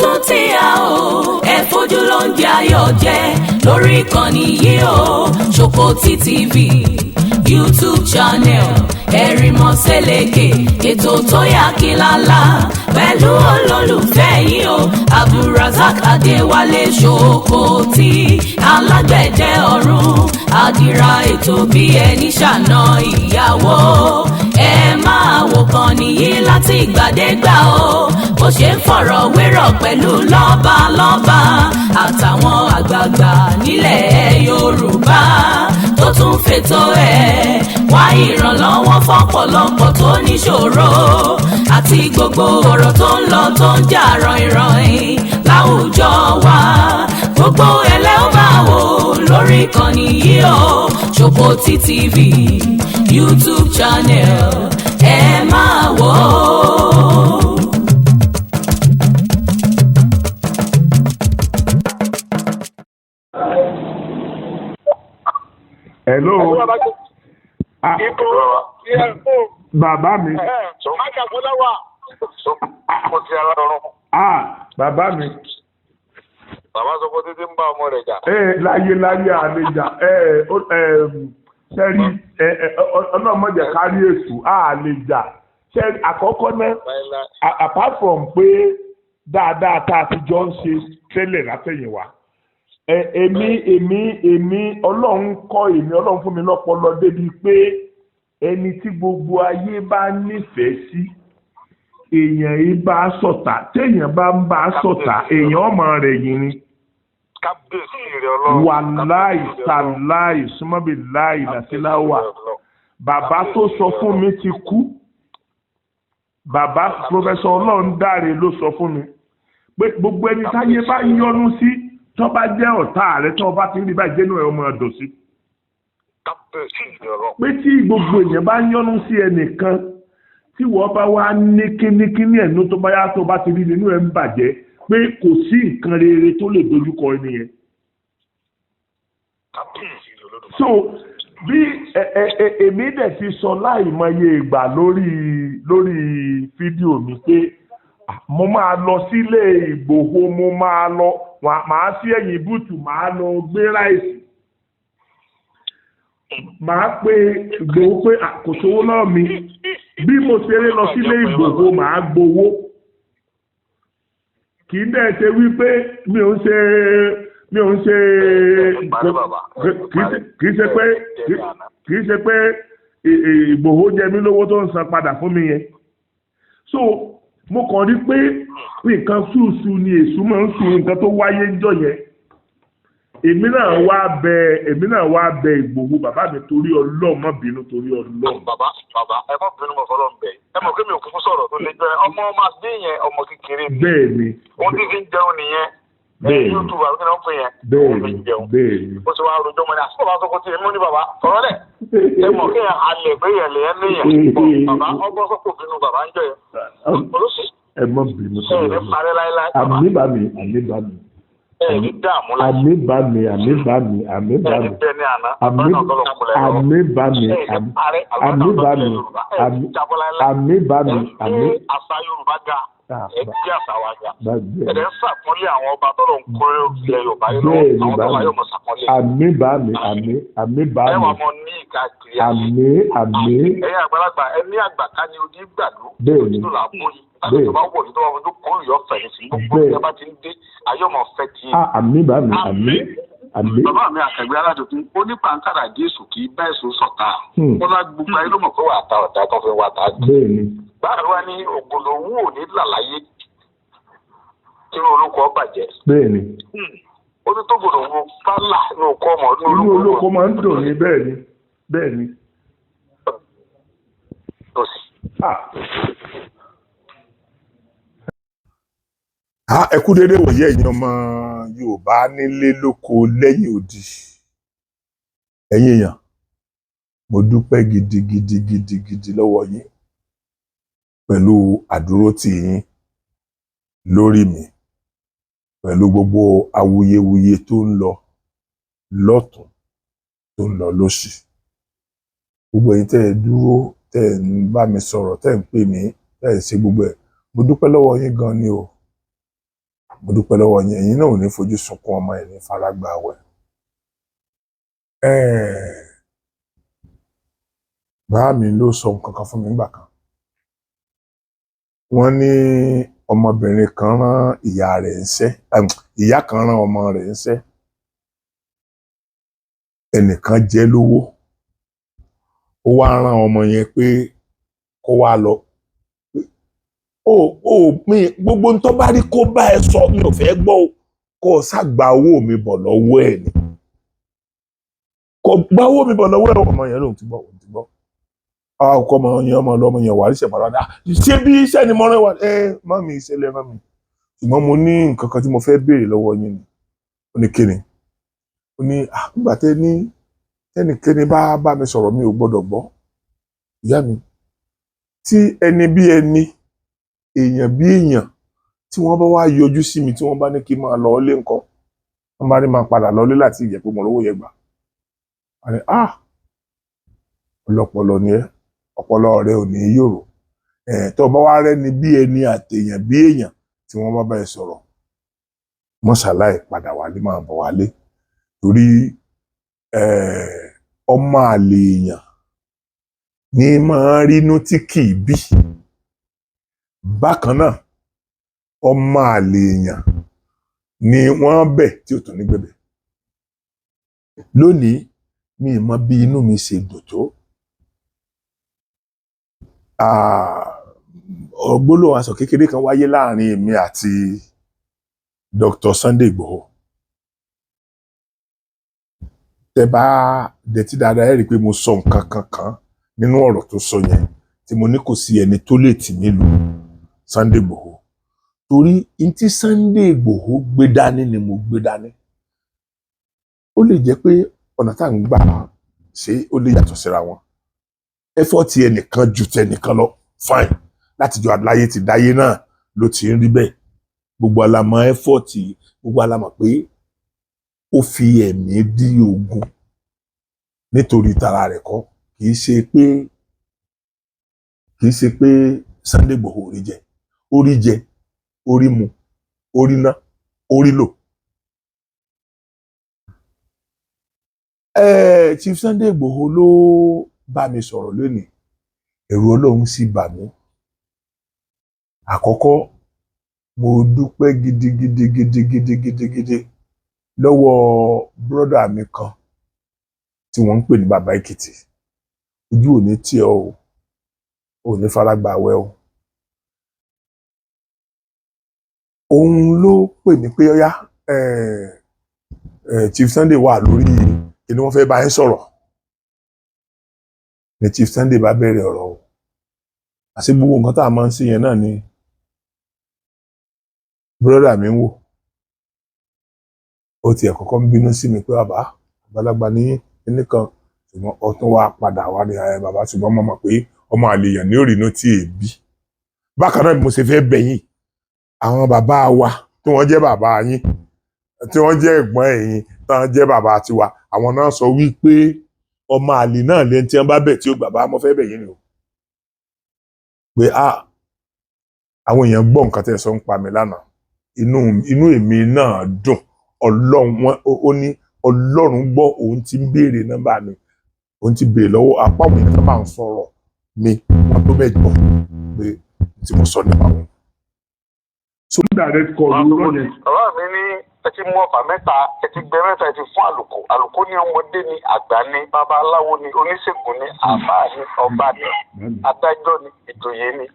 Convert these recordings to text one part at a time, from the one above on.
tún ti a o. Ẹ fojú ló ń jẹ ayọ̀ jẹ lórí ìkànnì yìí o. Ṣòkòtì TV YouTube channel Ẹ̀rìmọ̀sẹ̀lẹ̀kẹ̀, ètò tó yà kí lálá pẹ̀lú olólùfẹ́ yìí o, Abdulrasaq Adéwálé Ṣòkòtì, alágbẹ̀dẹ ọ̀run, àdìrà ètò bí ẹni ṣàna ìyàwó. Ẹ máa wò kàn nìyí láti ìgbàdégbà o, bó ṣe ń fọ̀rọ̀ wérọ̀ pẹ̀lú lọ́balọ́ba àtàwọn àgbààgbà nílẹ̀ Yorùbá, tó tún fètò ẹ̀ wá ìrànlọ́wọ́ fọ́pọ̀lọpọ̀ tó níṣòro, àti gbogbo ọ̀rọ̀ tó ń lọ tó ń jà ràìnràìn láwùjọ wa. Gbogbo ẹlẹ́ ó máa wò lórí ìkànnì yìí o, Ṣòkòtì TV YouTube channel, ẹ máa wò ó. Hello. Ah, bàbá mi. Ah, bàbá mi. Bàbá sọ pé títí ń bá ọmọ rẹ̀ jà. Ẹ láyé láyé àlejà ẹ ẹ sẹ́rí ẹ ẹ ọlọ́mọdé kárí èṣù àlejà sẹ́rí àkọ́kọ́ náà, apart from pé dáadáa tá a ti jọ ń ṣe tẹ́lẹ̀ látẹ̀yìnwá, èmi Ọlọ́run kọ́ èmi, Ọlọ́run fún mi lọ́pọlọ débi pé ẹni tí gbogbo ayé bá nífẹ̀ẹ́ sí, èèyàn yìí bá sọ̀tà, téèyàn bá ń bá sọ̀tà, èèyàn ọmọ rẹ̀ yìí ni. Kábíyèsí rẹ̀ Ọlọ́run. Wàláì tàláì súnmọ́bì láì làṣíláwà, bàbá tó sọ fún mi ti kú. Bàbá Professor Ọlọ́rundáre ló sọ fún mi pé gbogbo ẹni táyé bá yọ́nú sí, tó bá jẹ́ ọ̀tá rẹ̀, tó bá ti ń rí báyìí, jẹ́nu ẹ̀ ọmọ ọ̀dọ̀ sí. Pé tí gbogbo èèyàn bá yọ́nú sí ẹnìkan, tí wọ́n bá wá ní kínníkínní ẹ̀nu, tó bá yá, tó bá ti rí nínú ẹ̀ ń bàjẹ́, pé kò sí nǹkan rere tó lè dojúkọ ẹni yẹn. So bí ẹ ẹ èmi dẹ̀ ti sọ láìmọye ìgbà lórí fídíò mi pé mo máa lọ sílé Ìgbòho, mo máa lọ, màá sí ẹ̀yìn búùtù, màá lọ gbé ráìsì, màá pe Ìgbòho pé kò sówó lọ́wọ́ mi, bí mo ṣeré lọ sílé Ìgbòho màá gbowó. Kì í dẹ̀ ṣe wípé mi ò ń ṣe, kì í ṣe pé Ìgbòho jẹ mí lówó tó ń san padà fún mi yẹn. So mo kàn rí pé nǹkan ṣùṣù ni èṣù máa ń sùn, nǹkan tó wáyé ń jọ yẹn. Èmi náà wá bẹ Ìgbòho, bàbá mi, torí Ọlọ́run, má bínú, torí Ọlọ́run. Bàbá, bàbá, ẹ má bínú, mọ̀ fọlọ́ ń bẹ̀. Ẹ mọ̀ kí mi ò kúkú sọ̀rọ̀ tó lé jẹ́ ọmọ ọmọ àti yẹn, ọmọ kékeré ni. Bẹ́ẹ̀ ni. Ohun tí fi ń jẹun nìyẹn. Bẹ́ẹ̀ ni. YouTube àbí kí ni wọ́n pè yẹn. Bẹ́ẹ̀ ni, bẹ́ẹ̀ ni. Ó ti wá rojọ́ mọ́ ni àsìkò bá sọ́kò tí èmi ní bàbá sọ̀rọ̀ lẹ̀. Ẹ mọ̀ kí ẹ halẹ̀ pé yẹn lè ẹ́ níyẹn. Bàbá ọgbọ́n sọ́kò bínú bàbá ń jọ yẹn. Olóṣì. Ẹ má bínú sọ̀rọ̀. Ẹ ní parẹ́ láéláé. Àmì bá mi, àmì bá mi. Ẹ ní dààmú láyé. Àmì bá mi, àmì bá mi, àmì bá mi. Àmì bá mi, àmì bá mi, àmì bá mi, àmì. Àṣà Yorùbá ga, ẹ jẹ́ àṣà wa ga. Ẹ̀rẹ̀ ń sàpọ́nlé àwọn ọba tọ́lọ̀ ń kó ilẹ̀ Yorùbá yìí lọ́wọ́, àwọn tọ́lọ̀ yóò mọ̀ sàpọ́nlé. Àmì bá mi, àmì, àmì bá mi. Ẹ wà mọ ní ìka kiri ayé. Àmì, àmì. Ẹ̀yin àgbàlagbà, ẹ ní àgbà ká ní odi gbàdú. Bẹ́ẹ̀ni. Nínú là ń bó yìí. Bẹ́ẹ̀ni. Tó bá wọ̀ ní tó bá fojú kó ìyọ́ fẹ̀yìn sí. Gbogbo ìyá bá ti ń dé, ayé ọmọ fẹ́ ti. Àmì bá mi, àmì, àmì. Bàbá mi àkàgbé aládùnkún, ó ní pàǹkàrà Jésù kì í bá èso sọ̀tà. Ó lá gbogbo ayé ló mọ̀ pé wà á ta ọ̀dà tó fi wà á ta. Bẹ́ẹ̀ni. Báwo wá ní ògòlówó ò ní làlàyé tí olóko bàjẹ́. Bẹ́ẹ̀ni. Ó ní tó gbòdòwó bá là ní oko ọmọ. Inú olóko máa ń dùn ní. Bẹ́ẹ̀ni, bẹ́ẹ̀ni. Ẹ kú déédéé wòye, ẹ̀yin ọmọ Yorùbá nílé lóko lẹ́yìn odi, ẹ̀yin èèyàn, mo dúpẹ́ gidigidi gidigidi lọ́wọ́ yín pẹ̀lú àdúrótì yín lórí mi, pẹ̀lú gbogbo awuyewuye tó ń lọ lọ́tùn, tó ń lọ lósì. Gbogbo ẹ̀yin tẹ́ ẹ dúró, tẹ́ ẹ ń bá mi sọ̀rọ̀, tẹ́ ẹ ń pè mí, tẹ́ ẹ ń ṣe gbogbo ẹ̀, mo dúpẹ́ lọ́wọ́ yín gan ni o. Mo dúpẹ́ lọ́wọ́ yín. Ẹ̀yin náà ò ní fojú sunkún ọmọ ẹ̀ ní faragbá wẹ̀. Bàá mi ló sọ nǹkan kan fún mi nígbà kan. Wọ́n ní ọmọbìnrin kan rán ìyá rẹ̀ ńṣẹ́, ìyá kan rán ọmọ rẹ̀ ńṣẹ́. Ẹnìkan jẹ lówó. Ó wá rán ọmọ yẹn pé kó wá lọ. Ó mi gbogbo ń tó bá rí kó bá ẹ sọ, mi ò fẹ́ gbọ́ o. Kó o sá gba owó mi bọ̀ lọ́wọ́ ẹ̀ ni. Kò gba owó mi bọ̀ lọ́wọ́ ẹ̀, ọmọ yẹn lòun ti gbọ́, òun ti gbọ́. Ọkọ ọmọ yẹn, ọmọ ọlọmọ yẹn wà ríṣẹ padà. Ṣé bí iṣẹ́ ni mo rán wa ẹ má mi iṣẹ́ lẹ rán mi, ṣùgbọ́n mo ní nǹkan kan tí mo fẹ́ béèrè lọ́wọ́ yín ni. Ó ní kíni? Ó ní nígbà tẹ ní tẹnikẹ́ni bá bá mi sọ̀rọ̀, mi ò gbọ́dọ̀ gbọ́. Ìyá mi, tí ẹni bí ẹni, èèyàn bí èèyàn, tí wọ́n bá wá yọjú sí mi, tí wọ́n bá ní kí n máa lọ ilé ńkọ́? Wọ́n bá ní máa padà lọ ilé láti ìjẹ́ pé mo rówó yẹn gbà. Wọ́n ní ọlọ́pọlọ ni ẹ́, ọpọlọ rẹ ò ní yòrò. Tó bá wá rẹ́ni bí ẹni àtèèyàn bí èèyàn tí wọ́n bá bá ẹ sọ̀rọ̀, mọ́ṣáláì padà wálé, máa bọ̀ wálé, torí ọmọ àlè èèyàn ní máa rínú tí kì í bí. Bákan náà, ọmọ àlè èèyàn ni wọ́n bẹ̀ tí ò tún ní gbẹ̀bẹ̀. Lónìí, mi ì mọ bí inú mi ṣe dùn tó. Gbólóhùn asọ̀ kékeré kan wáyé láàrin èmi àti Dr. Sunday Igboho. Tẹ́ bá dẹtí dáadáa, ẹ rí i pé mo sọ nǹkan kankan nínú ọ̀rọ̀ tó sọ yẹn tí mo ní kò sí ẹni tó lè tì mí lu Sunday Igboho, torí n tí Sunday Igboho gbé dání ni mo gbé dání. Ó lè jẹ́ pé ọ̀nà tá à ń gbà ṣe ó lè yàtọ̀ síra wọn, effort ẹnìkan ju tẹnìkan lọ, fine. Látijọ́ aláyé ti dáyé náà ló ti ń rí bẹ́ẹ̀. Gbogbo alamọ̀ effort, gbogbo alamọ̀ pé ó fi ẹ̀mí dí ogun nítorí tara rẹ̀ kọ́. Kì í ṣe pé Sunday Igboho ò rí jẹ, ó rí jẹ, ó rí mu, ó rí ná, ó rí lò. Chief Sunday Igboho ló bá mi sọ̀rọ̀ lónìí. Ẹ̀rù Ọlọ́run sì bà mí. Àkọ́kọ́, mo dúpẹ́ gidigidi gidigidi gidigidi lọ́wọ́ brọ́dà mi kan tí wọ́n ń pè ní Bàbá Èkìtì. Ojú ò ní tì ọ́ o, ò ní faragbà wẹ́ o. Òun ló pè mí pé ọyá, Chief Sunday wà lórí kí ni, wọ́n fẹ́ bá yín sọ̀rọ̀. Ni Chief Sunday bá bẹ̀rẹ̀ ọ̀rọ̀ o. Àti gbogbo nǹkan tá a máa ń ṣe yẹn náà ni brọ́dà mi ń wò. Ó tiẹ̀ kọ́kọ́ ń bínú sí mi pé bàbá àgbàlagbà ní kíní kan, ṣùgbọ́n ó tún wá padà wá ní ayé bàbá, ṣùgbọ́n mo mọ̀ pé ọmọ àlèyàn ní òrìnú tí èébí. Bákan náà, bí mo ṣe fẹ́ bẹ̀ yín, àwọn bàbá wa tí wọ́n jẹ́ bàbá yín, tí wọ́n jẹ́ ẹ̀gbọ́n ẹ̀yin, tí wọ́n jẹ́ bàbá tiwa, àwọn náà sọ wípé ọmọ àlè náà lẹ́ni tí wọ́n bá bẹ̀ tí ó gbà. Bá mo fẹ́ bẹ̀ yín ni o, pé a àwọn èèyàn gbọ́ nǹkan tẹ́ ẹ sọ ń pa mi lánàá, inú èmi náà dùn. Ọlọ́run wọn ó ní Ọlọ́run gbọ́, òun ti ń béèrè nọ́mbà mi, òun ti béèrè lọ́wọ́ apá òun yẹn tó bá ń sọ̀rọ̀ mi, wọ́n tó mẹ́jọ pé tí mo sọ nípa wọn. So direct call ló yẹn. Bàbá mi ní ẹ ti mú ọfà mẹ́ta, ẹ ti gbẹ mẹ́ta, ẹ ti fún àlùkò. Àlùkò ní ọmọdé ni, àgbà ni, babaláwo ni, oníṣègùn ni, àfáà ni, ọba ni, adájọ́ ni, ìjòyè ni,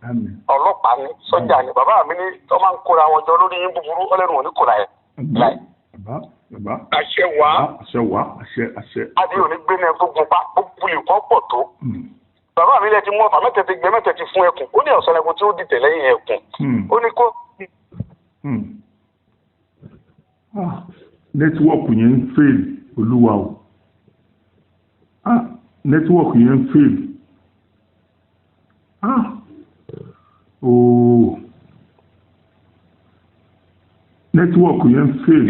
ọlọ́pàá ni, sọ́jà ni. Bàbá mi ní tó máa ń kóra wọn jọ lórí yín búburú, ọlẹ́nu òní kóra ẹ̀ láì. Bàbá, bàbá. Àṣẹ wá. Àṣẹ wá, àṣẹ, àṣẹ. Adé òní gbé ní ẹgbógun pa gbogbo ìkọ́ pọ̀ tó. Bàbá mi lẹ ti mú ọfà mẹ́ta, ti gbẹ mẹ́ta, ti fún ẹkùn. Ó ní ọ̀sán ẹkùn tí ó dìtẹ̀ lẹ́yìn ẹkùn. Ó ní kó. Network yẹn ń fail, olúwa o. Network yẹn ń fail. Ooo, network yẹn ń fail.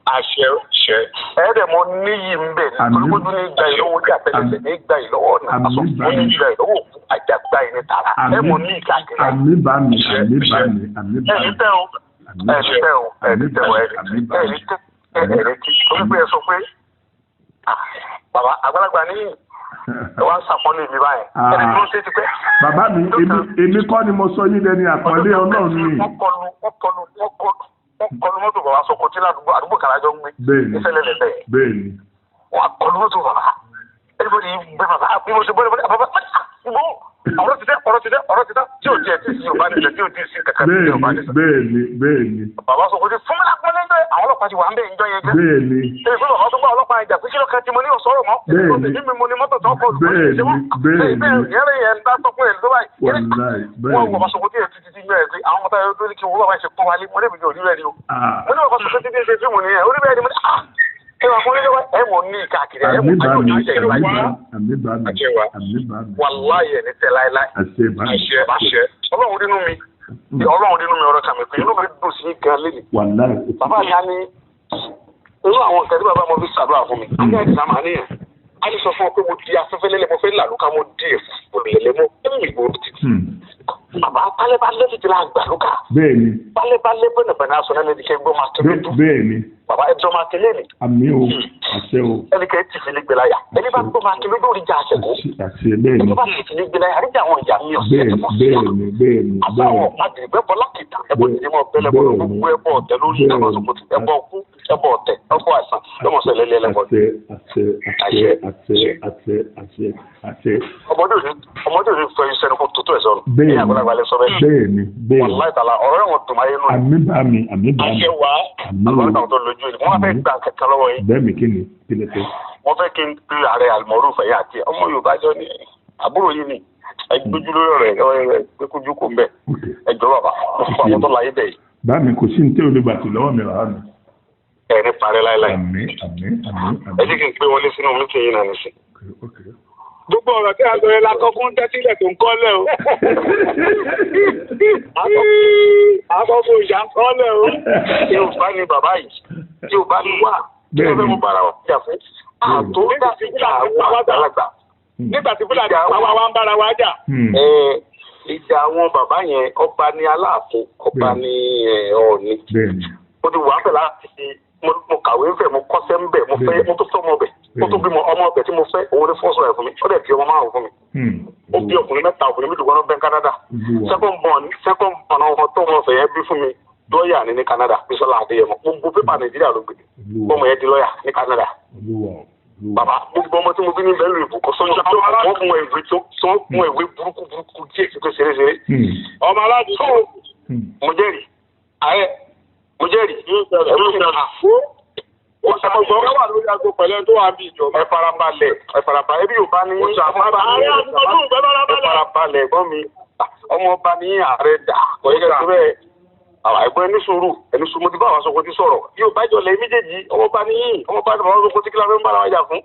Àṣẹ ṣẹ ẹ̀ẹ́dẹ̀ mo níyì ń bẹ̀ nítorí kójú ní gba ìlọ́wọ́ ojú, àtẹlẹsẹ̀ ní gba ìlọ́wọ́ ọ̀nà, aṣọ fún ní gba ìlọ́wọ́ òkú, ajá gba ìní tààrà ẹ̀ mo ní ìkàkiri. Àmín bá mi, àmín bá mi, àmín bá ẹ̀yìn mi. Tẹ́ o. Àmín. Ẹ ní tẹ́ o, ẹ ní tẹ́ o, ẹ Àmín ní bá ẹ mi. ní tẹ́, ẹ ní tí torí pé ẹ sọ pé, ah, bàbá àgbàlagbà ní ẹ wá ń sàpọ́nlé mi báyìí, ẹni tó ń ṣe ti pẹ́. Bàbá mi, èmi kọ́ ni mo sọ yín dẹni àpọ́nlé, Ọlọ́run ni. Wọ́n kọlu mọ́tò bàbá Sokoti ládùúgbò, àdúgbò kàlájọ ń gbé. Bẹ́ẹ̀ni. Ìfẹ́lẹ́ lẹ̀ bẹ́ẹ̀. Bẹ́ẹ̀ni. Wọ́n kọlu mọ́tò bàbá, everybody gbé bàbá bí mo ṣe bọ́lẹ̀ bọ́lẹ̀ bàbá ìbò, ọ̀rọ̀ ti tẹ́, ọ̀rọ̀ ti tẹ́, ọ̀rọ̀ ti tẹ́, tí ò tiẹ̀ tí sí Yorùbá nílẹ̀, tí ò tí sí kankan tí Yorùbá Bẹ́ẹ̀ni. nílẹ̀. Bẹ́ẹ̀ni, bẹ́ẹ̀ni. Bàbá Sokoti fún mi lápọ́nlé ń bẹ́, àwọn ọlọ́pàá ti wà ń bẹ́ ìjọ yẹn jẹ́. Bẹ́ẹ̀ni. Ṣé ìfún bàbá tó gbá ọlọ́pàá ìjà pé kí ló kan tí mo ní ọ̀sọ́rọ̀ mọ́? Bẹ́ẹ̀ni. Èmi mo ní mọ́tò tó kọlù. Bẹ́ẹ̀ni, bẹ́ẹ̀ni. Yẹ́rẹ́ yẹn ń dá tọ́kùn ẹ̀ ló báyìí. Wàláì, Wọ́n wọ bẹ́ẹ̀ni. bàbá Sokoti yẹn títí tí mẹ́rin pé àwọn ọmọ táyọ̀ tó ní kí wọ́n bàbá ṣe pọ́n wálé, mo ní èmi ní òrí rẹ̀ ni o. Ah. Mo ní bàbá Sokoti bí ṣe fíìmù nìyẹn, orí bẹ́ẹ̀ ni mo ní, ah, ẹ wà fún oníṣẹ́ ẹ mọ̀ ní káàkiri ẹ Àmín mọ̀ bá ayé mi. òjò ìṣẹ̀lẹ̀ Àmín láyé. bá mi. Àmín bá mi. Àṣẹ wa. Àmín bá mi. Wàláyé ní tẹ láéláé. Àṣẹ bá mi. Àṣẹ, àṣẹ. Ọlọ́run nínú mi, Ọlọ́run nínú mi, ọ̀rọ̀ kàmí pé inú mi dùn sí gan lélẹ̀. Wàláì. Bàbá mi á ní irú àwọn nǹkan tí bàbá mo fi ṣàdúrà fún mi, á ní àìsàn máa níyàn, á ní sọ fún ọ pé mo di afẹ́fẹ́ lẹ́lẹ̀, mo fẹ́ làlúkà, mo di ẹ̀fọ́ lẹ̀lẹ̀, mo ẹ̀mí ìgboro títí. Bàbá balẹ̀balẹ̀ títí la gbàlúkà. Bẹ́ẹ̀ni. Balẹ̀balẹ̀ bẹ̀nẹ̀bẹ̀nẹ̀ aṣọ náà lẹ́ni kẹ́ gbọ́ máa tẹ́lẹ̀ dùn. Bẹ́ẹ̀ni. Bàbá ẹjọ́ máa tẹ́lẹ̀ mi. Àmín o, àṣẹ o. Ẹni kẹ́ ti fi lè gbẹ̀láyà, ẹni bá gbọ́ máa tẹ́lẹ̀ lórí ìjà àṣẹkù. Àṣẹ, bẹ́ẹ̀ni. Ẹni bá ti fi lè gbẹ̀láyà àríjà àwọn ìjà mi ọ̀sẹ̀ Bẹ́ẹ̀ni, bẹ́ẹ̀ni, bẹ́ẹ̀ni. àbáwọ̀ Bẹ́ẹ̀ni. adìgbẹ́bọ lákìtà ẹbọ Bẹ́ẹ̀- tí mo bẹ́lẹ̀ bọ́ bẹ́ẹ̀ni. gbogbo ẹbọ ọ̀tẹ̀ lórí Bẹ́ẹ̀ni. ìdàgbàsókè, ẹbọ ọkú, ẹbọ ọ̀tẹ̀, ẹbọ àìsàn lọ́mọ̀ọ́sẹ̀ lẹ́lẹ́ ẹlẹ́bọ. Àṣẹ, àṣẹ, àṣẹ, àṣẹ, àṣẹ, àṣẹ, àṣẹ. Ọmọdé òní fẹ́ iṣẹ́ ní kó tó tó ẹ̀ sọnù. Bẹ́ẹ̀ni. Ní àgbàlagbà lẹ sọ bẹ́ẹ̀. Bẹ́ẹ̀ni, bẹ́ẹ̀ni. Wàláì tàlà ọ̀rọ̀ ẹ̀wọ̀n dùn máyé nù. Àmín bá mi. Àmín bá mi. Àṣẹ wá. Àmín o. Àlùbáríkà tó lójú yìí, wọ́n fẹ́ gbà kẹ̀kẹ́ lọ́wọ́ yìí. Bẹ́ẹ̀ni, kí ni kí lẹ fẹ́? Wọ́n fẹ́ kí n pe ààrẹ Almoruf ẹ̀yà àti ọmọ Yorùbá jọ ní àbúrò yìí ni ẹ gbójú lórí ọ̀rọ̀ ẹ̀, ẹ gbé kójú kò ń bẹ̀. Ok. Ẹ jọ bàbá, mo fún àwọn tó láyé bẹ̀ yìí. Bá mi, kò sí ní tẹ́ olùgbàtì lọ́wọ́ mi rárá mi. Ẹ̀ ní parẹ́ láéláé. Àmín, àmín, àmín, Ẹ jẹ́ àmín. kí n pé wọlé sínú mítìn yìí náà nísìn. Ok. Gbogbo ọ̀rọ̀ tí a sọ yẹn la kọ́ fún tẹ́tílẹ̀ tó ń kọ́lẹ̀ o. Akọ́kọ́ ìyá ń kọ́lẹ̀ o. Tí o bá ní bàbá yìí, tí o bá ní wà, tí o fẹ́ mú bára wa jà fún àtó dá sí ìjà àwọn àgbàlagbà. Nígbà tí Fúlàní pa wá, wá ń bára wa jà. Ẹ, ìjà àwọn bàbá yẹn, ọba ní Aláàfin, ọba ní Ọọ̀ni. Mo ti wà ń bẹ̀ láti mo kàwé ń fẹ̀, mo kọ́ṣẹ́ ń bẹ̀, mo fẹ́, mo tó fẹ́ ọmọ bẹ̀, mo tó bímọ ọmọ bẹ̀ tí mo fẹ́, òun ní fọ́sọ̀ ẹ̀ fún mi, ó dẹ̀ bí ọmọ márùn fún mi. Ó bí ọkùnrin mẹ́ta, ọkùnrin méjì wọn bẹ́ Canada. Olúwa. Second born ọmọ tó wọn fẹ̀ yẹn bí fún mi, lọ́ọ̀yà ní Canada, Bísọ́lá Adéyẹmọ, gbogbo pépà Nàìjíríà ló gbé. Olúwa. Ọmọ yẹn di lọ́ọ̀yà ní Canada. Olúwa o. Olúwa. Bàbá, gbogbo ọmọ tí mo bí ní bẹ́ẹ̀ lù ìbùkún sọ́jọ́, wọ́n mú ìwé tó wọ́n mú ìwé burúkú burúkú díẹ̀ sí pé ṣeréṣeré. Ọmọ aládùúgbò. Mo jẹ́rìí ààrẹ, mo jẹ́rìí ẹ̀rú mi. Ó ṣàkóso ọ̀gá wà lórí aago pẹ̀lú ẹni tó wà bí ìjọba. Ẹ farabalẹ̀, ẹ farabalẹ̀, ẹbí Yorùbá ní Ààrẹ àdúgbò ìgbẹ́ ẹ bárabalẹ̀. farabalẹ̀, ẹ̀gbọ́n mi, ọmọ ọba ní ààrẹ dà kọ̀yẹ́kẹ́ tó bẹ́ẹ̀. Àwọn ẹ̀gbọ́n, ẹni sùúrù, ẹni sùúrù, mo ti bá àwọn Sokoti sọ̀rọ̀. Yóò bá jọ lẹ méjèèjì, ọmọ ọba ní yìí, ọmọ ọba ní àwọn Sokoti, kí la fẹ́ ń bára wa jà fún?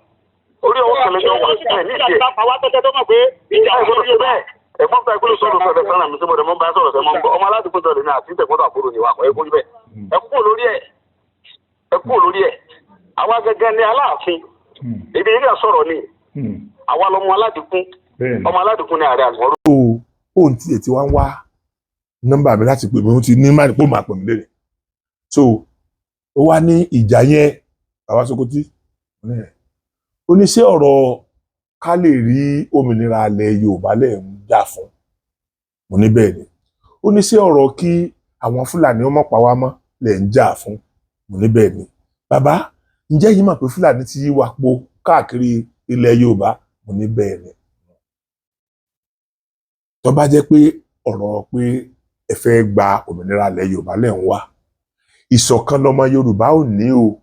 Orí ọwọ́ kẹlẹ́ jọ wà ẹ̀ ní ìdí ẹ̀. Àwa tẹ́tẹ́ tó mọ̀ pé ìjà Ìjà ìgbọ́dọ̀ ṣe bẹ́ẹ̀. Ẹ̀gbọ́n fẹ́ gbọ́dọ̀ sọ̀rọ̀ sọ̀rọ̀ fẹ́ràn mi sí mọ̀dẹ̀, mọ́ bá sọ̀rọ̀ sẹ́ mọ́ ń gbọ́. Ọmọ aládùúgbò sọ̀rọ̀ ní àti ìtẹ̀gbọ́n àbúrò ni wà kọ́, ẹ kú bẹ́ẹ̀. Ẹ kúrò lórí ẹ̀. Ẹ kúrò lórí ẹ̀. Àwa gẹ́gẹ́ ni Aláàfin. Ibi yìí kà sọ̀rọ̀ ni. Àwa lọmọ aládìkún. Ọmọ aládìkún ni ààrẹ àgbọ̀rọ̀. So òun tiẹ̀ ti wá ń wá nọ́mbà mi láti pè mí, òun ti ní má pò máa pè mí lérè. So ó wá ní ìjà yẹn, bàbá Sokoti, ó ní ẹ̀, ó ní ṣé ọ̀rọ̀ ká lè rí òmìnira ilẹ̀ Yorùbá lẹ̀ ń jà fún? Mo ní bẹ́ẹ̀ ni. Ó ní ṣé ọ̀rọ̀ kí àwọn Fúlàní ó mọ̀ pa wá mọ́ lẹ̀ ń jà fún? Mo ní bẹ́ẹ̀ ni. Bàbá, ǹjẹ́ yìí mọ̀ pé Fúlàní ti yí wa po káàkiri ilẹ̀ Yorùbá? Mo ní bẹ́ẹ̀ ni. Tó bá jẹ́ pé ọ̀rọ̀ pé ẹ fẹ́ gba òmìnira ilẹ̀ Yorùbá lẹ̀ ń wá, ìṣọ̀kan lọmọ Yorùbá ò ní o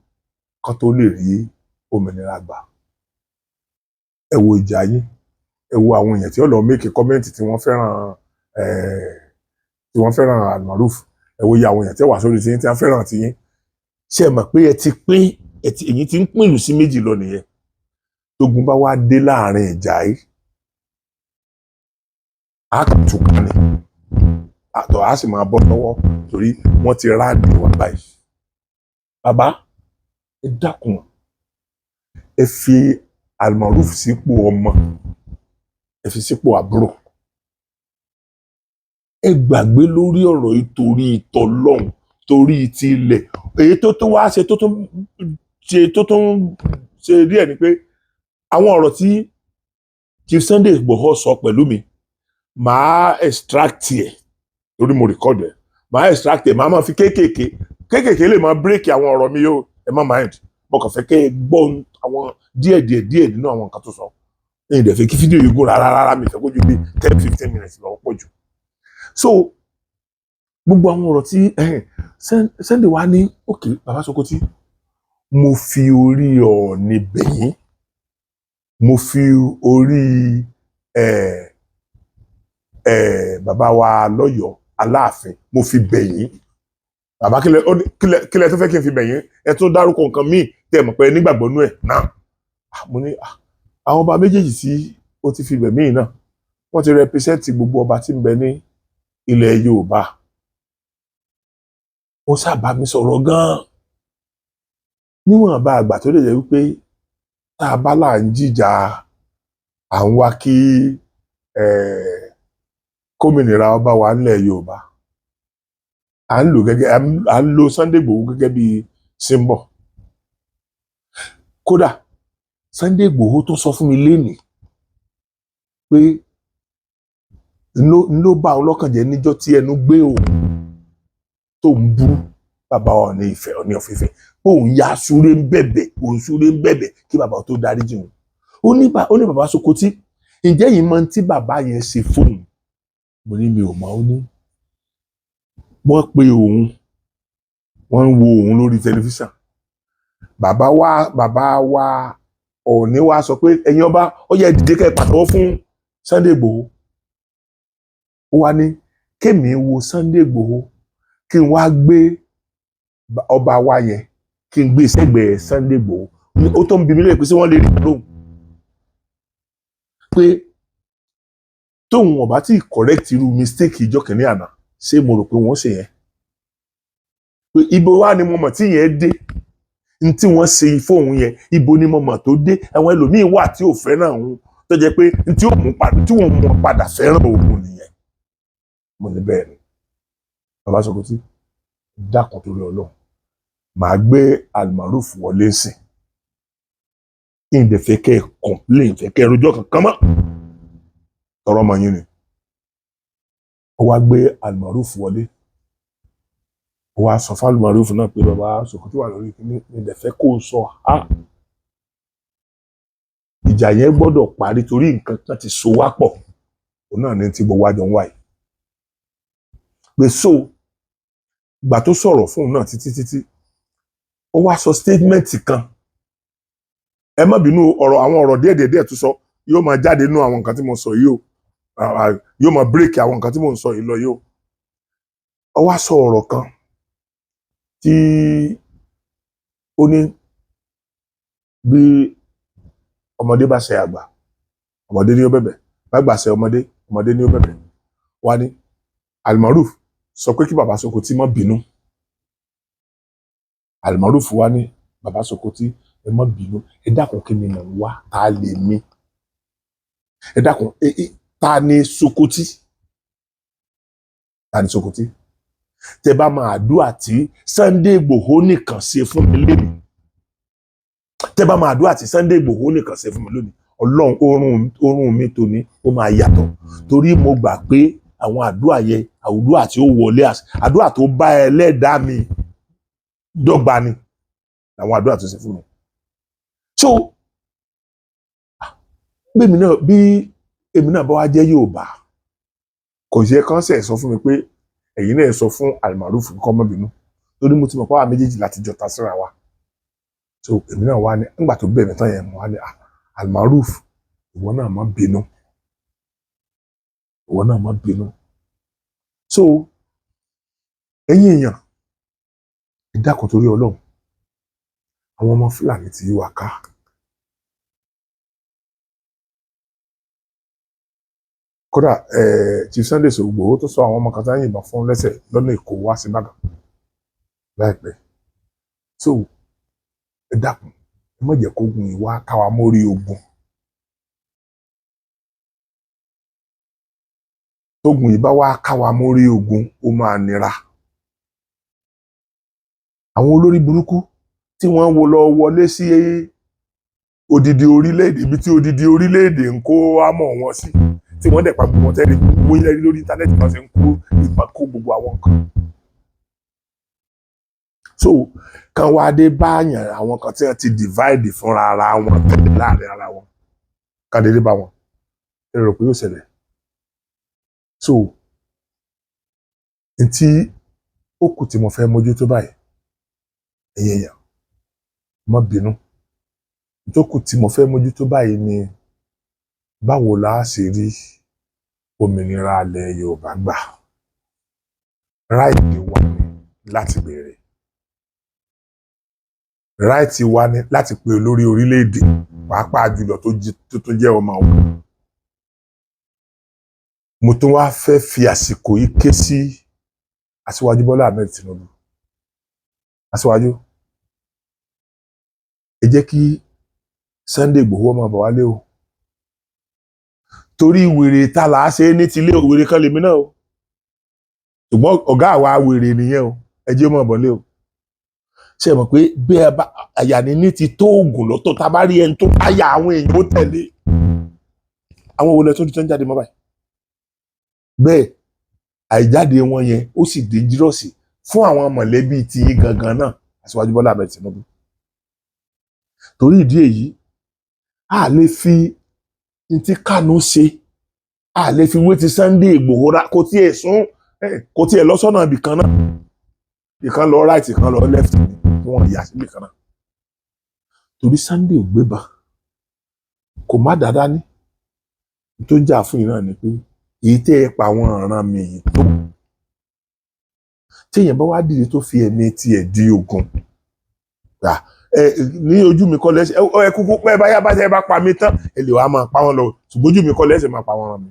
kán tó lè rí òmìnira gbà. Ẹ wo ìjà yín, ẹ wo àwọn èèyàn tí ó lọ make comment tí wọ́n fẹ́ràn tí wọ́n fẹ́ràn Almaroof, ẹ wo iye àwọn èèyàn tí ó wà sórí tiyín tí wọ́n fẹ́ràn tiyín. Ṣé ẹ mọ̀ pé ẹ ti pín, ẹ ti èyí ti ń pín ìlú sí méjì lọ nìyẹn? Tógun bá wá dé láàrin ìjà yìí, á kàn túká ni, àtọ̀ á sì máa bọ́ lọ́wọ́ torí wọ́n ti ráàdì wá báyìí. Bàbá, ẹ dákun, ẹ fi Almaroof sípò ọmọ, ẹ fi sípò àbúrò, ẹ gbàgbé lórí ọ̀rọ̀ yìí torí ìtọ́lọ́hún. Torí ti ilẹ̀, èyí tó tún wá ṣe, tó tún ṣe díẹ̀ ni pé àwọn ọ̀rọ̀ tí Chief Sunday Igboho sọ pẹ̀lú mi, màá extract ẹ̀ torí mo record ẹ̀. Màá extract ẹ̀, màá máa fi kéékèèké kéékèèké lè máa break àwọn ọ̀rọ̀ mi yóò. Ẹ má mind, mo kàn fẹ́ kẹ́ ẹ gbọ́ àwọn díẹ̀ díẹ̀ díẹ̀ nínú àwọn nǹkan tó sọ. Ẹ̀yin dẹ̀ fẹ́ kí fídíò yìí gùn rárá rárá, mi fẹ́ kó ju bí 10-15 minutes lọ pọ̀ jù. So gbogbo àwọn ọ̀rọ̀ tí Sunday wá ní, "Ok, bàbá Sokoti, mo fi orí Ọọ̀ni bẹ̀yìn, mo fi orí bàbá wa lọ́yọ̀ọ́ Aláàfin, mo fi bẹ̀yìn. Bàbá, kílẹ̀ ó ní- kílẹ̀ kílẹ̀ tó fẹ́ kí n fi bẹ̀yìn? Ẹ tó dárúkọ nǹkan míì tẹ́ ẹ mọ̀ pé nígbàgbọ́ nú ẹ̀ náà." Ah, mo ní, "Ah, àwọn ọba méjèèjì tí ó ti fi bẹ̀ míì náà, wọ́n ti represent gbogbo ọba tí ń bẹ ní ilẹ̀ Yorùbá." Wọ́n sábà mi sọ̀rọ̀ gan-an níwọ̀n bá àgbà tó lè jẹ́ wípé tá a bá là ń jìjà, à ń wá kí kómìnira ọba wa ńlẹ̀ Yorùbá, à ń lò gẹ́gẹ́ à ń lo Sunday Igboho gẹ́gẹ́ bí symbol. Kódà Sunday Igboho tó sọ fún mi lénìí pé ló bá òun lọ́kàn jẹ́ níjọ́ tí ẹnu gbé òun tó ń bú bàbá Ọọ̀ni Ifẹ̀, Ọọ̀ni of Ifẹ̀, pé òun ya súré ń bẹ̀bẹ̀, òun súré ń bẹ̀bẹ̀ kí bàbá tó dáríjì òun. Ó ní, "Bàbá Sokoti, ǹjẹ́ yìí mọ tí bàbá yẹn ṣe fóun?" Mo ní mi ò mọ̀. Ó ní wọ́n pe òun, wọ́n ń wo òun lórí tẹlifíṣàn. Bàbá wa Ọọ̀ni wa sọ pé, "Ẹ̀yin ọba, ó yẹ dìde kẹ́ ẹ pàtẹ́wọ́ fún Sunday Igboho." Ó wá ní kémi wo Sunday Igboho, kí n wá gbé ọba wa yẹn, kí n gbé sẹ́gbẹ̀ẹ́ Sunday Igboho. Ó tó ń bi mí lóye pé ṣé wọ́n lè rí lóhùn pé tóun ọba tí correct irú mistake ìjọ kìíní àná, ṣé mo rò pé wọ́n ṣe yẹn, pé ibo wá ni mo mọ̀ tí yẹn dé n tí wọ́n ṣe fóun yẹn, ibo ni mo mọ̀ tó dé? Àwọn ẹlòmíín wà tí ò fẹ́ràn òun, tó jẹ́ pé n tí ó mú padà, tí wọ́n mú padà fẹ́ràn òun nìyẹn. Mo ní bẹ́ẹ̀ ni. Bàbá Sokoti, dákun torí Ọlọ́run, màá gbé Almaroof wọlé sìn ìdè, fẹ́ kẹ́ ẹ complain, fẹ́ kẹ́ ẹ rojọ́ kankan mọ́, tọrọ ọmọ yín ni. Ó wá gbé Almaroof wọlé, ó wá sọ fún Almaroof náà pé bàbá Sokoti wà lórí kíní, ìdè fẹ́ kó o sọ á. Ìjà yẹn gbọ́dọ̀ parí torí nǹkan kan ti so wá pọ̀, òun náà ní tí gbogbo àjọ ń wá yìí. Pé so ìgbà tó sọ̀rọ̀ fóun náà títí títí, ó wá sọ statement kan. Ẹ má bínú, ọ̀rọ̀, àwọn ọ̀rọ̀ díẹ̀ díẹ̀ díẹ̀ tó sọ yóò máa jáde nínú àwọn nǹkan tí mo sọ yìí o. Ah, ah, yóò máa break àwọn nǹkan tí mo ń sọ yìí lọ yìí o. Ó wá sọ ọ̀rọ̀ kan tí ó ní bí ọmọdé bá ṣe àgbà, ọmọdé ní ó bẹ̀bẹ̀, bá gbà ṣe ọmọdé, ọmọdé ní ó bẹ̀bẹ̀. Wá ní Almaroof sọ pé kí bàbá Sokoti má bínú. Almaroof wá ní, "Bàbá Sokoti, ẹ má bínú, ẹ dákun, kí ni mò ń wá? Ta lè mi? Ẹ dákun, ta ni Sokoti? Ta ni Sokoti? Tẹ bá máa àdúrà tí Sunday Igboho nìkan ṣe fún mi lónìí, tẹ bá máa àdúrà tí Sunday Igboho nìkan ṣe fún mi lónìí, Ọlọ́run, oorun mi tòní ó máa yàtọ̀, torí mo gbà pé àwọn àdúrà yẹn, àdúrà tí ó wọlé, àdúrà tó bá ẹlẹ́dàá mi dọ́gba ni àwọn àdúrà tó ṣe fún mi." So bí èmi náà bá wá jẹ́ Yorùbá, kò yẹ kán sẹ̀ sọ fún mi pé ẹ̀yin náà sọ fún Almaroof kọ́ mọ́ bínú, torí mo ti mọ̀ pé àwa méjèèjì láti jọ ta síra wa. So èmi náà wá ní, nígbà tó bẹ̀ mí tán yẹn, mo wá ní, "Ah, Almaroof, ìwọ náà má bínú, ìwọ náà má bínú." So ẹ̀yin èèyàn, ẹ dákun torí Ọlọ́run, àwọn ọmọ Fúlàní ti yí wa ká. Kódà Chief Sunday Igboho tó sọ àwọn ọmọ kan tá yìnbọn fún lẹ́sẹ̀ lọ́nà Èkó wá sí Ìbàdàn láìpẹ́. So ẹ dákun, ẹ má jẹ́ kógun ìwà káwa mórí ogun. Tógun yìí bá wá káwa mórí ogun, ó máa nira. Àwọn olórí burúkú tí wọ́n wo lọ wọlé sí odidi orílẹ̀-èdè, ibi tí odidi orílẹ̀-èdè ń kó àmọ̀ wọn sí, tí wọ́n dẹ̀ pa gbogbo wọn tẹ́lẹ̀, gbogbo ilẹ̀ lórí íńtánẹ́ẹ̀tì wọn ṣe ń kó ìbọn, kó gbogbo àwọn nǹkan. So kan wá dé báyàn, àwọn kan tí wọ́n ti divide fúnra ara wọn tẹ́lẹ̀ láàrin ara wọn, kan dédé bá wọn, ẹ rò pé yóò ṣẹlẹ̀? So ntí ó kù tí mo fẹ́ mójútó báyìí, ẹ̀yin èèyàn, má bínú, tó kù tí mo fẹ́ mójútó báyìí ni báwo la ṣe rí òmìnira ilẹ̀ Yorùbá gbà. Right wa ni láti béèrè, right wa ni láti pe olórí orílẹ̀-èdè, pàápàá jùlọ tó tún jẹ́ ọmọ wa. Mo tún wá fẹ́ fi àsìkò yìí ké sí Aṣíwájú Bọ́lá Ahmed Tinubu. Aṣíwájú, ẹ jẹ́ kí Sunday Igboho máa bọ̀ wálé o, torí wèrè ta là á ṣe ní tilé o. Wèrè kan lèmi náà o, ṣùgbọ́n ọ̀gá àwa wèrè nìyẹn o. Ẹ jẹ́ ó máa bọ̀ lé o. Ṣe mọ̀ pé bí ẹ bá àyà ní ní ti tó oògùn lọ́tọ̀, tá a bá rí ẹni tó bá yà, àwọn èèyàn ó tẹ̀lé. Àwọn wo lẹ tó ti tán jáde mọ́ báyìí? Bẹ́ẹ̀ àìjáde wọn yẹn, ó sì dangerous fún àwọn mọ̀lẹ́bí tí yín gangan náà, Aṣíwájú Bọ́lá Ahmed Tinubu. Torí ìdí èyí, a lè fi n tí Kánú ṣe, a lè fi wé ti Sunday Ìgbòho rà. Kò tiẹ̀ sún, kò tiẹ̀ lọ sọ́nà ibì kan náà. Ìkan lọ right, ìkan lọ left ni, wọ́n yà síbì kan náà. Torí Sunday ò gbébọn, kò má dáadáa ní tó ń jà fún yìí náà ni pé èyí tẹ́ ẹ pa àwọn ọ̀ràn mi yìí tó, téèyàn bá wá dìde tó fi ẹ̀mí tiẹ̀ di ogun ẹ ní ojú mi kọ́ lẹ́sẹ̀ ẹ kúkú pẹ́ báyà bá ṣe bá pa mí tán, ẹ lè wá máa pa wọ́n lọ, ṣùgbọ́n ojú mi kọ́ lẹ́sẹ̀ máa pa wọ́n ràn mí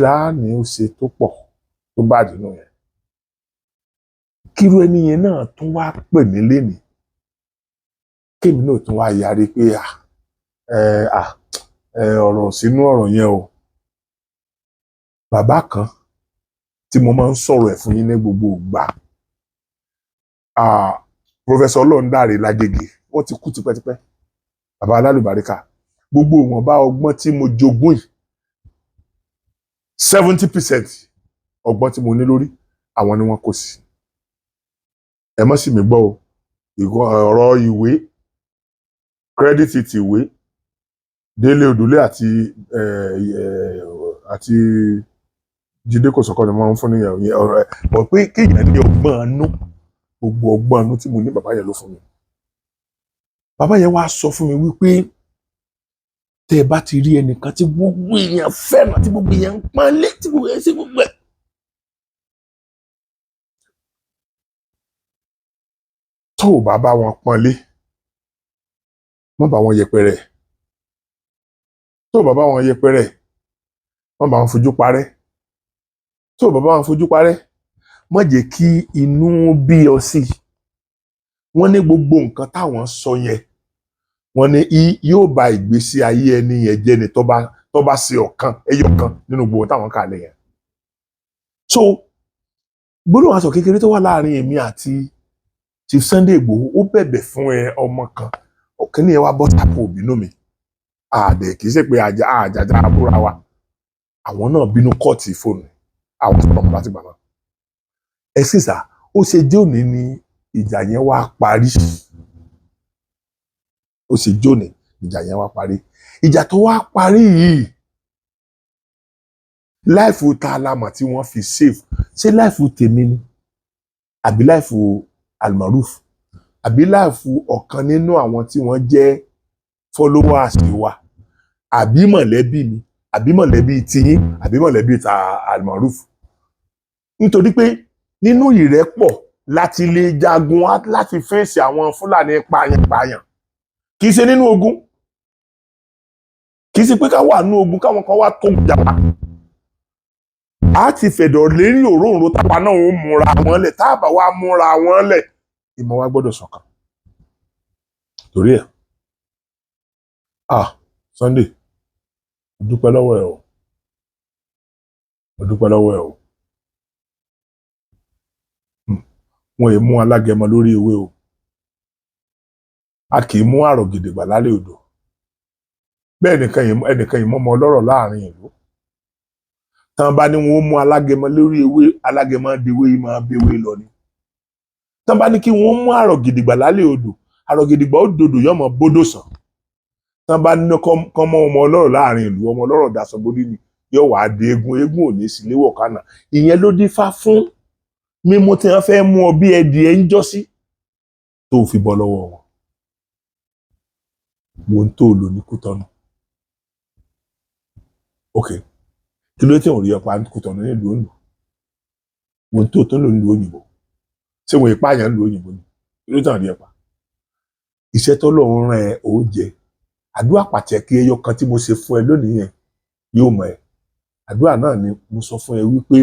láàánú. Ó ṣe tó pọ̀ tó bá dínú yẹn, kírú ẹni yẹn náà tún wá pè mí lénìí, kémi náà tún wá yarí pé à ẹ à ẹ ọ̀rọ̀ sínú ọ̀rọ̀ yẹn o. Bàbá kan tí mo máa ń sọ̀rọ̀ ẹ̀ fún yín ní gbogbo ìgbà, Professor Ọlọ́rundáre Lágége, wọ́n ti kú tipẹ́tipẹ́. Bàbá alálùbáríkà, gbogbo ìwọ̀nba ọgbọ́n tí mo jogún yìí, 70% ọgbọ́n tí mo ní lórí, àwọn ni wọ́n kó sí. Ẹ mọ́ sì mí gbọ́ o, ọ̀rọ̀ ìwé, credit ti ìwé, Délé Òdúlé àti Jídé Kòsọ́kọ́ ni wọ́n ń fún níyàwó yẹn. Ọ̀rọ̀ ẹ̀ mọ̀ pé kéèyàn ní ọgbọ́n inú, gbogbo ọgbọ́n inú tí mo ní, bàbá yẹn ló fún mi. Bàbá yẹn wá sọ fún mi wípé tẹ́ ẹ bá ti rí ẹnìkan tí gbogbo èèyàn fẹ́ràn, tí gbogbo èèyàn ń pọ́nlé, tí gbogbo èèyàn ṣe gbogbo ẹ̀, tó o bá bá wọn pọ́nlé, má bá wọn yẹpẹrẹ. Tó o bá bá wọn yẹpẹrẹ, má bá wọn fojú parẹ́. Tó o bá bá wọn fojú parẹ́, má jẹ́ kí inú bí ọ sí. Wọ́n ní gbogbo nǹkan táwọn sọ yẹn, wọ́n ní yóò ba ìgbésí ayé ẹni yẹn jẹ́ ni tó bá ṣe ọ̀kan ẹyọ kan nínú gbogbo táwọn kà lẹ̀ yẹn. So gbólóhùn aṣọ kékeré tó wà láàrin èmi àti Chief Sunday Igboho, ó bẹ̀bẹ̀ fún ẹ ọmọ kan, ọ̀kẹ́ni ẹ wá bọ́ sápò òbínú mi àdẹ̀. Kì í ṣe pé àjà àjàjà àbúrò wa, àwọn náà bínú kọ́ọ̀tì fóònù, àwọn sọ̀rọ̀ mọ́ láti gbà náà. Ẹ sì sà, ó ṣe jẹ́ òní ni ìjà yẹn wá parí. Ó ṣe jẹ́ òní ìjà yẹn wá parí. Ìjà tó wá parí yìí, life ta la mọ̀ tí wọ́n fi save? Ṣé life tèmi ni, àbí life Almaroof, àbí life ọ̀kan nínú àwọn tí wọ́n jẹ́ followers wa, àbí mọ̀lẹ́bí mi, àbí mọ̀lẹ́bí tiyín, àbí mọ̀lẹ́bí ta Almaroof? Nítorí pé nínú ìrẹ́pọ̀ láti lè jagun, láti fèsì àwọn Fúlàní pààyàn-pààyàn. Kì í ṣe nínú ogun, kì í ṣe pé ká wà nínú ogun káwọn kan wá tó jà wá. A ti fẹ̀dọ̀ lérí òróǹro, táwa náà ó múra wọn lẹ̀. Tá a bá wá múra wọn lẹ̀, ìmọ̀ wa gbọ́dọ̀ ṣọ̀kan. Torí ẹ̀, ah, Sunday, mo dúpẹ́ lọ́wọ́ ẹ o, mo dúpẹ́ lọ́wọ́ ẹ o. Wọn è mú alágẹmọ lórí ewé o. A kì í mú àrọ̀ gidigba lálẹ́ odò. Bẹ́ẹ̀ nìkan ẹnìkan ìmọ̀mọ́ ọlọ́rọ̀ láàrin ìlú. Tán bá ní wọn ó mú alágẹmọ lórí ewé, alágẹmọ dewé yìí máa béwé lọ ni. Tán bá ní kí wọn ó mú àrọ̀ gidigba lálẹ́ odò, àrọ̀ gidigba ó dodò yọmọ bódò sàn. Tán bá ní kán mọ́ ọmọ ọlọ́rọ̀ láàrin ìlú, ọmọ ọlọ́rọ̀ daṣọ borí ni yóò wá di eégún, eégún ò ní sí léwọ̀ kánà. Ìyẹn ló dífá fún mímú tí wọ́n fẹ́ mú ọ bí ẹdìẹ ń jọ́sí tó fi bọ́ lọ́wọ́ wọn. Wo ń tó lò ní Kútọ́nù. Ok, kí ló tí ò rí ọ̀pá Kútọ́nù nílùú òǹdó? Wo ń tó tó lò nílùú òyìnbó? Ṣé wọn ìpààyàn nílùú òyìnbó ni? Kí ló tàn rí ọ̀pá? Iṣẹ́ tọ́lọ́run rán ẹ ò jẹ. Àdúrà pàtàkì ẹyọ kan tí mo ṣe fún ẹ lónìí yẹn yóò mọ̀ ẹ́. Àdúrà náà ni mo sọ fún ẹ wípé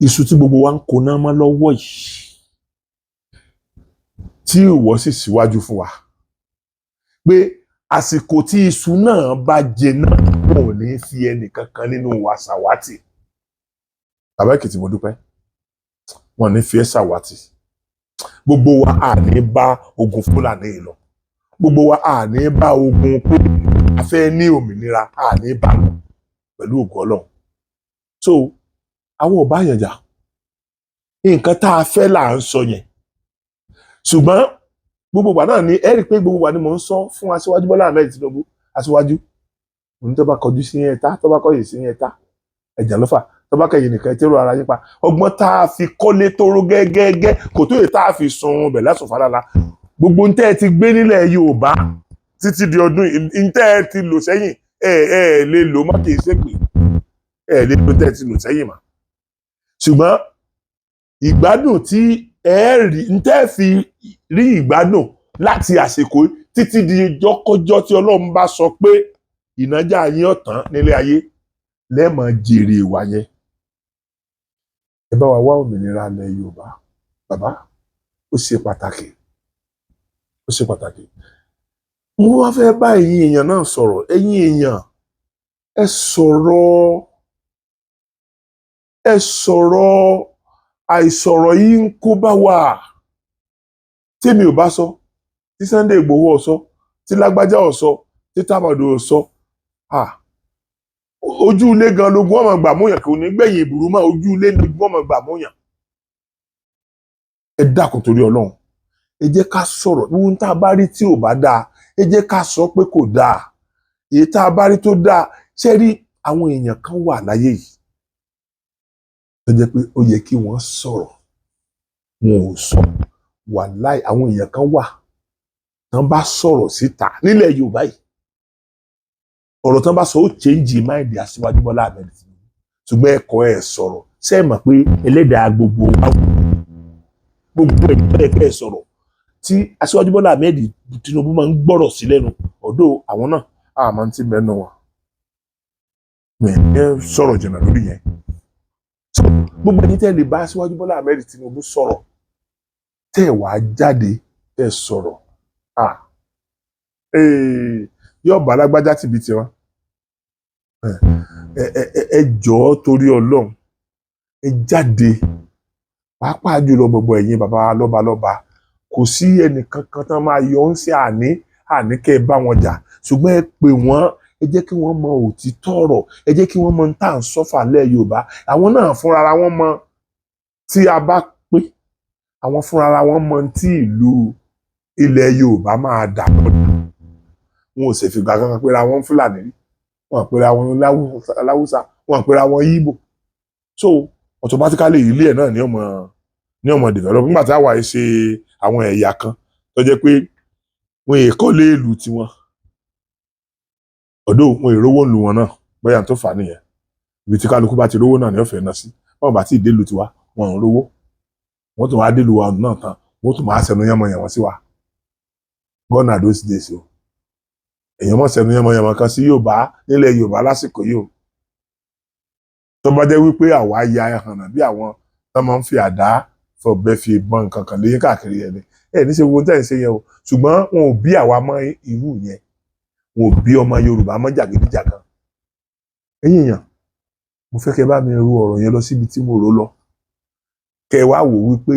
iṣu tí gbogbo wa ń koná mọ́ lọ́wọ́ yìí, tí ìwọ sì síwájú fún wa pé àsìkò tí iṣu náà bá jẹná, wọn ò ní fi ẹnì kankan nínú wa ṣàwátì. Bàbá Èkìtì, mo dúpẹ́. Wọn ò ní fi ẹ́ ṣàwátì. Gbogbo wa à ní bá ogun Fúlàní yìí lọ. Gbogbo wa à ní bá ogun pé a fẹ́ ní òmìnira, à ní bá lọ pẹ̀lú ògo Ọlọ́run. So àwọn ò bá yàn jà. Nǹkan tá a fẹ́ là ń sọ yẹn. Ṣùgbọ́n gbogbo ìgbà náà ni ẹ rí i pé gbogbo ìgbà ni mò ń sọ fún Aṣíwájú Bọ́lá Ahmed Tinubu. Aṣíwájú òun, tó bá kọjú sí yẹn ta, tó bá kọyìn sí yẹn ta, ẹ̀jà ló fà. Tó bá kẹyìn nìkan, tẹ́rù ara yín pa. Ọgbọ́n tá a fi kọ́lé tóró gẹ́gẹ́gẹ́ kò tó yẹ tá a fi sun ọbẹ̀ lásùn falala. Gbogbo ń tẹ́ ẹ ti gbé nílẹ̀ Yorùbá títí di ọdún yìí, ń tẹ́ ẹ ti lò sẹ́yìn, ẹ ẹ lè lò mọ́. Kì í ṣèpè ẹ lè lò tẹ́ ẹ ti lò sẹ́yìn mọ́. Ṣùgbọ́n ìgbádùn tí ẹ rí, ń tẹ́ fi rí ìgbádùn láti àsìkò títí di jọ́kọ́jọ́ tí Ọlọ́run bá sọ pé ìnájà yín ọ̀tán nílé ayé, lẹ́ẹ̀mọ̀ jèrè ìwà yẹn. Ẹ bá wa wá òmìnira ilẹ̀ Yorùbá. Bàbá, ó ṣe pàtàkì, ó ṣe pàtàkì. Mo wá fẹ́ bá ẹ̀yin èèyàn náà sọ̀rọ̀. Ẹ̀yin èèyàn, ẹ sọ̀rọ̀, ẹ sọ̀rọ̀. Àìsọ̀rọ̀ yìí ń kó bá wa. Tèmi ò bá sọ, tí Sunday Igboho ò sọ, tí lágbájá ò sọ, tí tábàdò ò sọ, ah, ojú ilé gan lógún ọmọ gbà múyàn. Kò ní gbẹ̀yìn ìbùrú mọ́. Ojú ilé lógún ọmọ gbà múyàn. Ẹ dákun, torí Ọlọ́run, ẹ jẹ́ ká sọ̀rọ̀. Ohun tá a bá rí tí ò bá dáa, ẹ jẹ́ ká sọ pé kò dáa. Èyí tá a bá rí tó dáa, ṣé rí àwọn èèyàn kan wà láyé yìí tó jẹ́ pé ó yẹ kí wọ́n sọ̀rọ̀, wọn ò sọ. Wàláì, àwọn èèyàn kan wà tán bá sọ̀rọ̀ síta nílẹ̀ Yorùbá yìí, ọ̀rọ̀ tán bá sọ, ó change mind Aṣíwájú Bọ́lá Ahmed Tinubu. Ṣùgbọ́n ẹ̀kọ́ ẹ̀ sọ̀rọ̀. Ṣé ẹ mọ̀ pé ẹlẹ́dàá gbogbo wa, gbogbo ẹ̀ tó yẹ kẹ́ ẹ sọ̀rọ̀ tí Aṣíwájú Bọ́lá Ahmed Tinubu máa ń gbọ́rọ̀ sí lẹ́nu ọ̀dọ̀ àwọn náà, àmọ́ tí mẹ́nu wọn ẹ sọ̀rọ̀ jìnnà lórí yẹn. So gbogbo ẹni tẹ́ lè bá Aṣíwájú Bọ́lá Ahmed Tinubu sọ̀rọ̀, tẹ́ ẹ wàá jáde, tẹ́ ẹ sọ̀rọ̀, ah, yóò bá alágbájá tìbí tiwọn. Ẹ jọ̀ọ́, torí Ọlọ́run, ẹ jáde. Pàápàá jùlọ gbogbo ẹ̀yin bàbá lọ́balọ́ba, kò sí ẹnìkankan tán máa yọ ń sí àní kẹ́ ẹ bá wọn jà. Ṣùgbọ́n ẹ pè wọ́n, ẹ jẹ́ kí wọ́n mọ òtítọ́ ọ̀rọ̀, ẹ jẹ́ kí wọ́n mọ tá à ń sọ́fà lẹ́ Yorùbá. Àwọn náà fúnra wọn mọ tí a bá pé àwọn fúnra wọn mọ tí ìlú ilẹ̀ Yorùbá máa dà lọ́dà. Wọn ò sì fìgbà kankan pera wọn Fúlàní rí, wọn pera wọn Láwùsá, wọn pera wọn Yíbò. So automatically, ilé ẹ̀ náà ní ọmọ develop. Nígbà tí àwa yìí ṣe àwọn ẹ̀yà kan tó jẹ́ pé wọn èè kọ́lé ìlú tiwọn, ọ̀dọ́ wọn èrówó ń lu wọn náà, bóyá tó fà á nìyẹn. Ibi tí kálukú bá ti rówó náà ní ọ̀fẹ́ náà sí. Wọn bá tí ì délu tiwa, wọn ò rówó. Wọn tún wá délu wa náà tán, wọn tún máa sẹnu yánmọyànmọ sí wa. Gone are those days o. Èèyàn mọ̀ sẹnu yánmọyànmọ kan sí Yorùbá nílẹ̀ Yorùbá lásìkò yìí o. Tó bá jẹ́ wípé àwa ya ẹhànnà bí àwọn tó máa ń fi àdá fọ̀bẹ fi ìbọn nǹkan kan léyìn káàkiri yẹn ni, ẹ ní ṣe gbogbo tẹ́ ẹ̀ ń ṣe yẹn o. Ṣùgbọ́n wọn ò bí àwa mọ́ irú yẹn. Wọn ò bí ọmọ Yorùbá mọ́ jàgídíjàgan. Ẹ̀yin èèyàn, mo fẹ́ kẹ́ bá mi ru ọ̀rọ̀ yẹn lọ síbi tí mo rò lọ. Kẹ́ ẹ wá wò wípé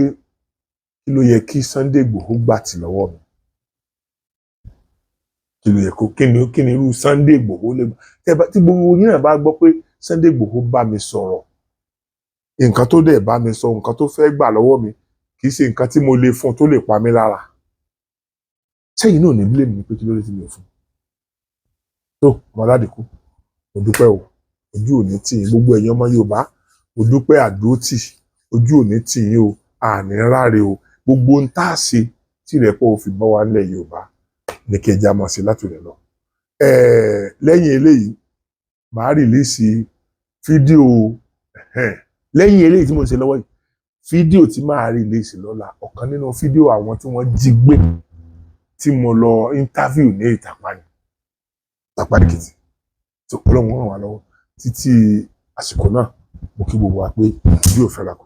kí ló yẹ kí Sunday Igboho gbà tì lọ́wọ́ mi, kí ló yẹ kó, kí ni irú Sunday Igboho lè gbà. Tẹ́ bá tí gbogbo yín náà bá gbọ́ pé Sunday Igboho bá mi sọ̀rọ̀, nǹkan tó dẹ̀ bá mi sọ, nǹkan tó fẹ́ gbà lọ́wọ́ mi, kì í ṣe nǹkan tí mo lè fún tó lè pa mí lára. Sẹ́yìn náà ní blame mi pé kí ló dé tí mi ò fún tó ọmọ aládìkú? Mo dúpẹ́ o, ojú òní tì yín. Gbogbo ẹ̀yin ọmọ Yorùbá, mo dúpẹ́ àdúrótì, ojú òní tì yín o. Àní ráre o. Gbogbo ohun tá a ṣe tí ìrẹ́pọ̀ òfin bá wa nílẹ̀ Yorùbá ní kí ẹja máa ṣe láti rẹ̀ lọ. Lẹ́yìn eléyìí, màá release fídíò. Lẹ́yìn eléyìí tí mo ń ṣe lọ́wọ́ yìí, fídíò tí màá release lọ́la, ọ̀kan nínú fídíò àwọn tí wọ́n jí gbé tí mo lọ interview ní Ìtàpá ni, Ìtàpá Èkìtì. Tó Ọlọ́run ràn wá lọ́wọ́ títí àsìkò náà, mo kí gbogbo wa pé ojú ò fẹ́ ra kù.